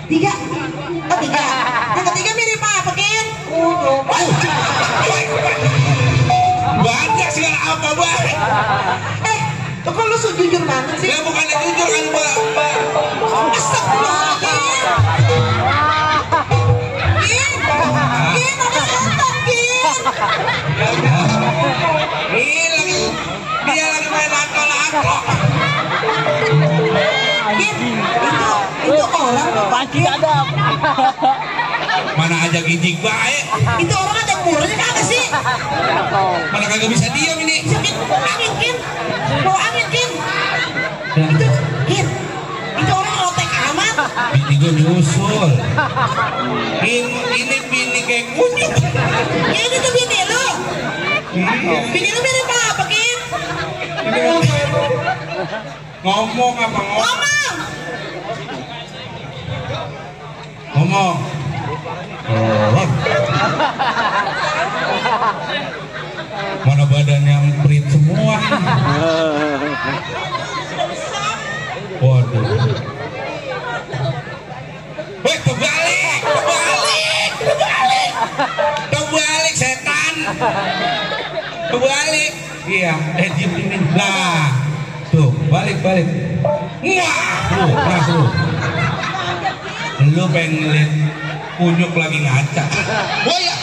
Tiga. Oh tiga. Yang ketiga mirip apa Kin? Banyak segala apa Mbak? Kok lu jujur banget sih? Ya bukannya jujur kan Mbak. Astagfirullahaladzim. Kin, ada setan Kin. Dia lagi main akal-akal. Kin, itu orang Panci ada. Mana aja gijik baik. Itu orang ada umurnya kagak sih? Mana kagak bisa diam ini. Bawa angin Kin. Bawa angin Kin. Itu Kin. Itu orang rotek amat. Bini gue nyusul. Ini bini kayak kunyuk. Ya ini tuh bini lu. Bini lu mirip apa Kin? Ngomong apa ngomong? Ngomong. Mana badan yang perit semua. Waduh. Weh, kebalik setan. Kebalik. Iya, diem ini. Nah, tuh balik. Wah, tuh. Lu pengen ngeliat kunyuk lagi ngaca. Oh ya.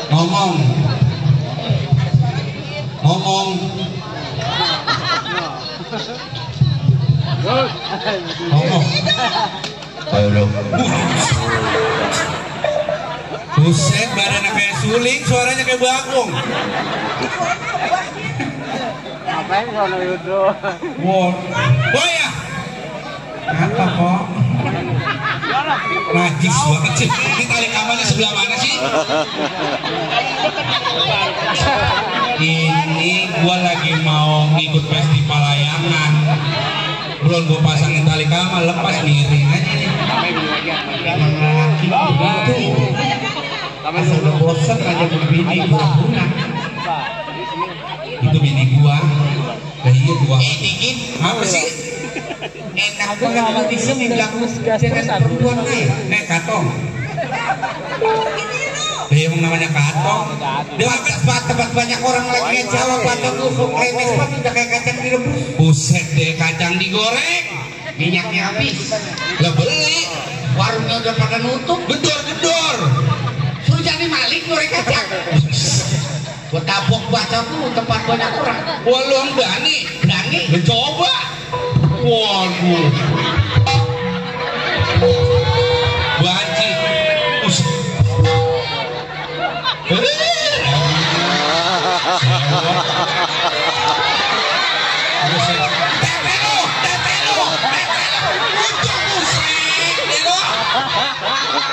Ngomong. Halo. Buset, badannya kayak suling, suaranya kayak bagong. Ngapain sono itu? Wow. Oh ya. Apa kok? Najis banget sih. Ini tali kamarnya sebelah mana sih? Ini gua lagi mau ngikut festival layangan. Belum gua pasangin tali kamar, lepas miring aja nih. Tapi udah bosan aja berbini gua punah. Itu bini gua. Iya gua. Dikit. Apa sih? Enak banget lu di sini bilang dengan perempuan nih. Katong. Dia emang namanya Katong. Dia tempat banyak orang lagi ngejawab Katong lu kremes banget udah kayak kacang direbus. Buset deh, kacang digoreng. Minyaknya habis. Lah beli. Warungnya udah pada nutup. Gedor. Suruh jadi maling goreng kacang. Gua tabok baca tuh tempat banyak orang. Wah lu yang berani. Mencoba. Waduh. Banci.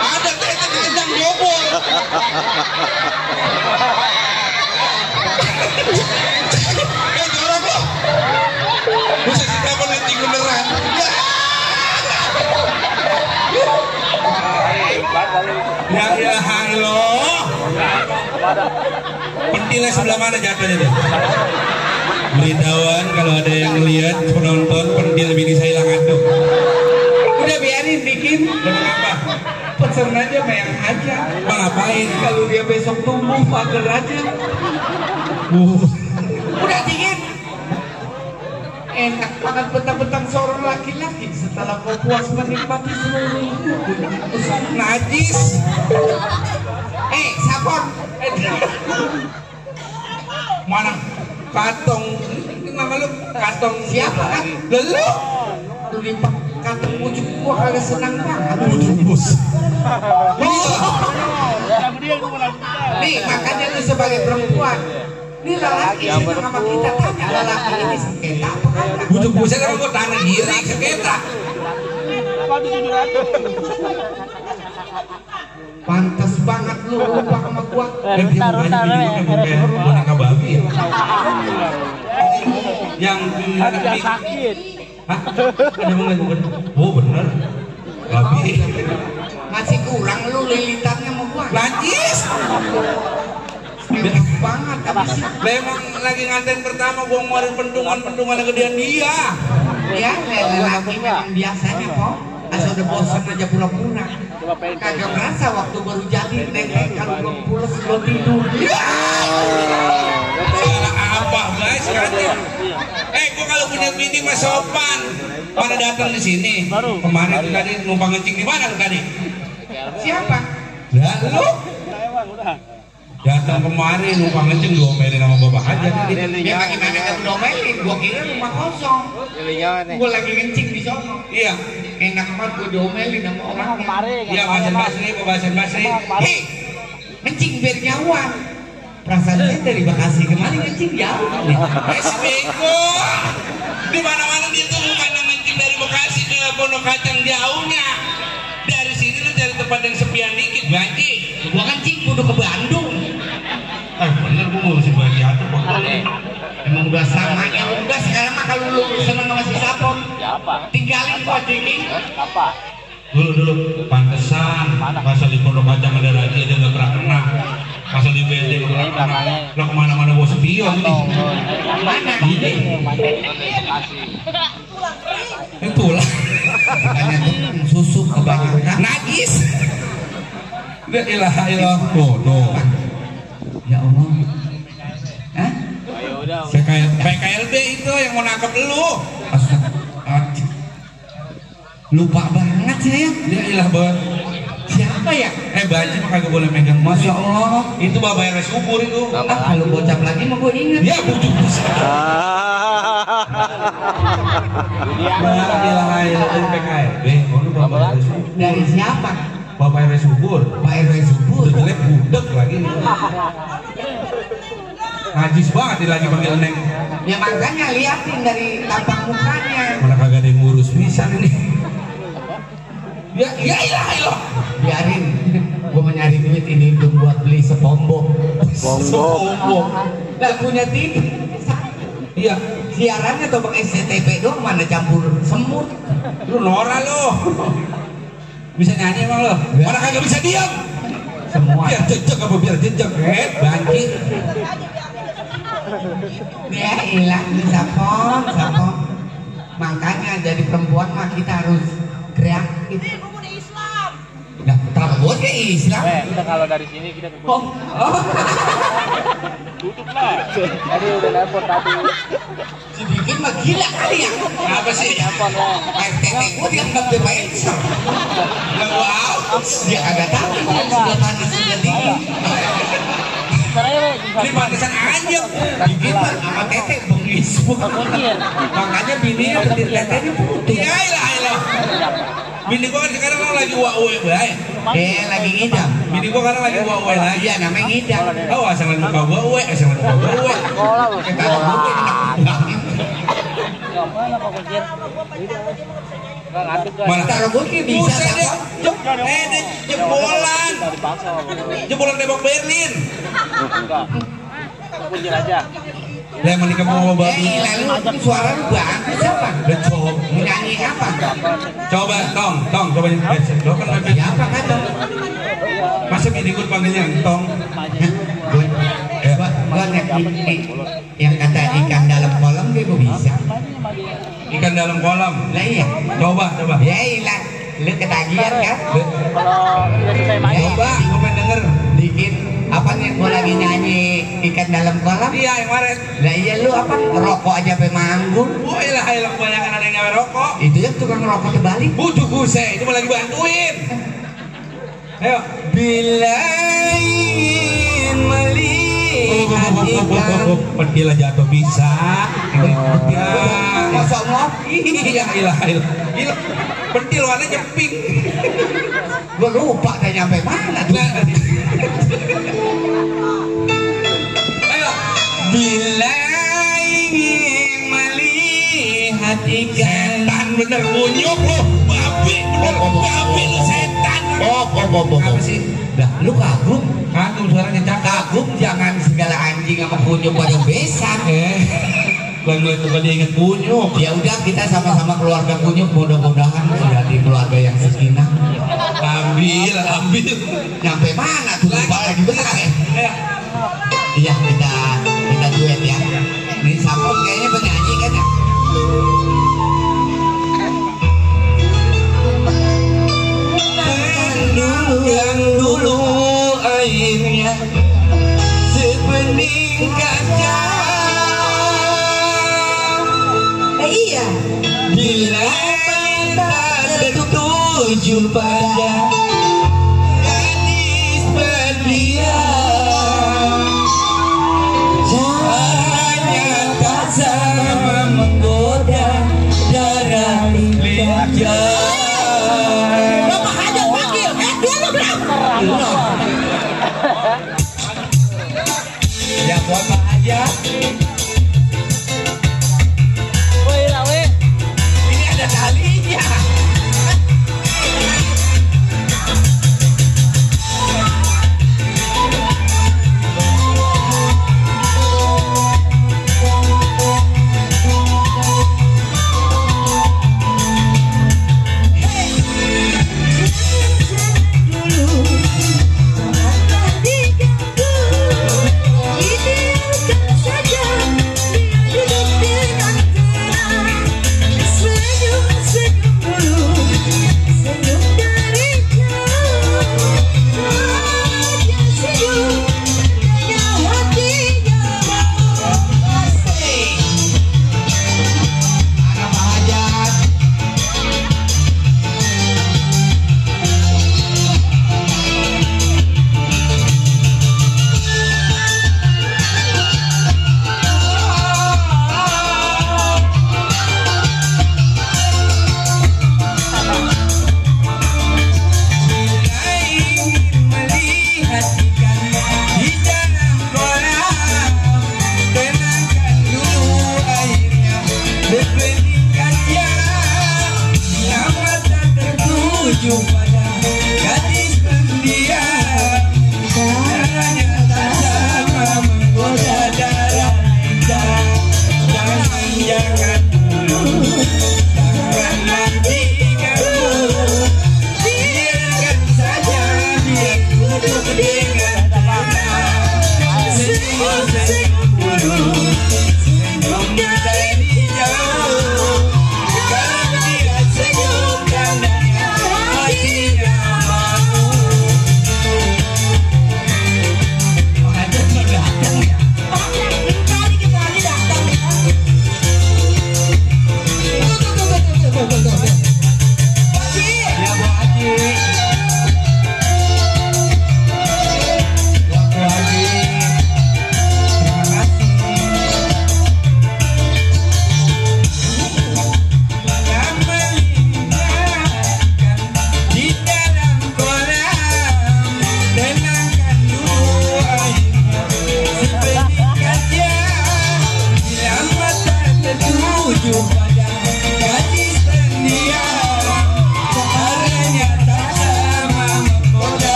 Ada kacang jobol. Jorok lo. Bisa kita menanti beneran. Ya halo. Pentilnya sebelah mana jatuhnya tuh? Beritahuan kalau ada yang lihat penonton pentil bini saya hilang aduh. Udah biarin bikin. Dan mengapa? Pesen aja mayang aja. Bang ngapain? Kalau dia besok tumbuh pagar aja. Udah dingin. Enak banget betang-betang seorang laki-laki setelah kau puas menikmati seluruh hidup. Najis. Sapor. Mana? Katong. Nama lu Katong Siapa kan? Lalu? Lu lipat kantong pucuk gua kagak senang banget. Bus. Nih makanya lu sebagai perempuan. Ini lelaki senang sama kita, tanya lelaki ini sengketa apa kagak? Bujuk busnya kan gua tangan diri sengketa. Pantas banget lu lupa sama gua. Taruh Kayak boneka babi. Yang sakit. Hah? Ada bukan? Oh bener. Babi. Masih kurang lu lilitannya sama gua. Najis. banget habis. Memang lagi nganten pertama gua ngeluarin pendungan kegedean dia. Ya, lelaki memang biasanya kok. Asal udah bosan aja pulang-pulang. Kagak merasa waktu baru jadi neng kalau belum pulas belum tidur. Salah apa guys kan? Gua kalau punya bini mah sopan. Pada datang di sini. Kemarin tuh tadi numpang ngecing di mana tuh tadi? Siapa? Lah lu. Datang kemarin numpang ngecing diomelin sama bapak aja. Ya bagaimana kamu domelin? Gua kira rumah kosong. Gua lagi ngencing di sono. Iya. Enak banget gua diomelin sama orang. Iya bahasan Basri. Hei, ngencing biar nyawan. Perasaan saya dari Bekasi kemarin ngencing jauh. Beko. Di mana-mana dia tuh bukan ngencing dari Bekasi ke Pondok Kacang jauhnya. Dari sini lu cari tempat yang sepian dikit, Banci. Gua kencing kudu ke Bandung. Bener gua ngurusin Banci atuh pokoknya. Emang udah sama ya udah sekarang mah kalau lu seneng sama si Sapon. Tinggalin gua dingin. Apa? Dulu pantesan pasal di Pondok Kacang ada lagi aja nggak pernah kena. Pasal di BD nggak pernah kena. Lo kemana-mana bawa spion ini. Mana? Itulah. Makanya tuh susu kebanyakan. Najis. La ilaha illallah. Tuh. Ya Allah. Hah? PKLB itu yang mau nangkep lu. Astagfirullah. Lupa banget saya. Ya ilah banget. Siapa ya? Banci mah kagak boleh megang emas. Masya Allah. Itu bapak RS subur itu. Kalau bocap lagi mah gue inget. Ya bujuk bujuk. La ilaha illallah PKLB. Lu bapak RS subur. Dari siapa? Bapak RS subur. Pak RW Subur. Udah jelek budek lagi. Najis banget dia lagi panggil Neng. Ya makanya liatin dari tampang mukanya. Mana kagak ada yang ngurus pisan ini. Ya ilah. Biarin. Gue mau nyari duit ini untuk buat beli sepombo. Nah punya TV. Iya. Siarannya tobak SCTV doang mana campur semut. Lu Nora lo. Bisa nyanyi emang lo? Mana kagak bisa diam? Semua. Biar jejak apa biar jejak? Banci. Ya ilah sapon. Makanya jadi perempuan mah kita harus kreatif. Nah, terbuat ke Islam. Kita kalau dari sini kita ke Tutup lah. Tadi udah nelpon tadi. Sedikit mah gila kali ya. Apa sih? Nelpon ya. RTT gue dianggap depanser. Wow, dia kagak tahu sudah panas sudah dingin. Ini pantesan anjing. Dikit mah sama tete bengis. Makanya bininya betir tetenya putih. Ya ilah. Bini gua kan sekarang lagi wae bae. Lagi ngidam. Bini gua sekarang lagi wae lagi. Iya namanya ngidam. Oh, asal muka wae. Sekolah lu. Kita ngomongin enak. Mana taruh gue kayak bisa dia jebolan tembok Berlin. Kunjir aja. Lah emang nikah mau babi. Lalu suara lu bagus apa? Coba Nyanyi apa? coba tong coba headset lo kan Ya apa kata? masa bini gue panggilnya tong. Gua yang kata ikan dalam kolam dia gue bisa. Ikan dalam kolam. Lah iya. Coba Ya ilah, lu ketagihan kan? Kalau udah selesai main. Coba gue pengen denger Dikit apa nih gua lagi nyanyi ikan dalam kolam? iya yang kemarin. Lah iya lu apa rokok aja sampai manggung. Wah ilah kebanyakan ada yang nyawa rokok. Itu yang tukang rokok terbalik. Bujuk buset itu mau lagi bantuin. Ayo. Bila ingin melihat ikan. Pentil jatuh bisa. Kosong ngopi. Iya ilah. Pentil warnanya pink. Gua lupa udah nyampe mana tuh. Ayo. Bila ingin melihat ikan. Setan bener kunyuk lu. Babi bener babi lu setan. Apa sih? Lah lu kagum. Kagum suaranya cakep. Kagum jangan segala anjing sama kunyuk pada besan. Bang gue tuh dia inget kunyuk. Ya udah kita sama-sama keluarga kunyuk, mudah-mudahan sudah di keluarga yang sakinah. Ambil. Nyampe mana tuh lupa lagi benar ya? Iya kita airnya sebening kaca. Iya. Bila kita tertuju pada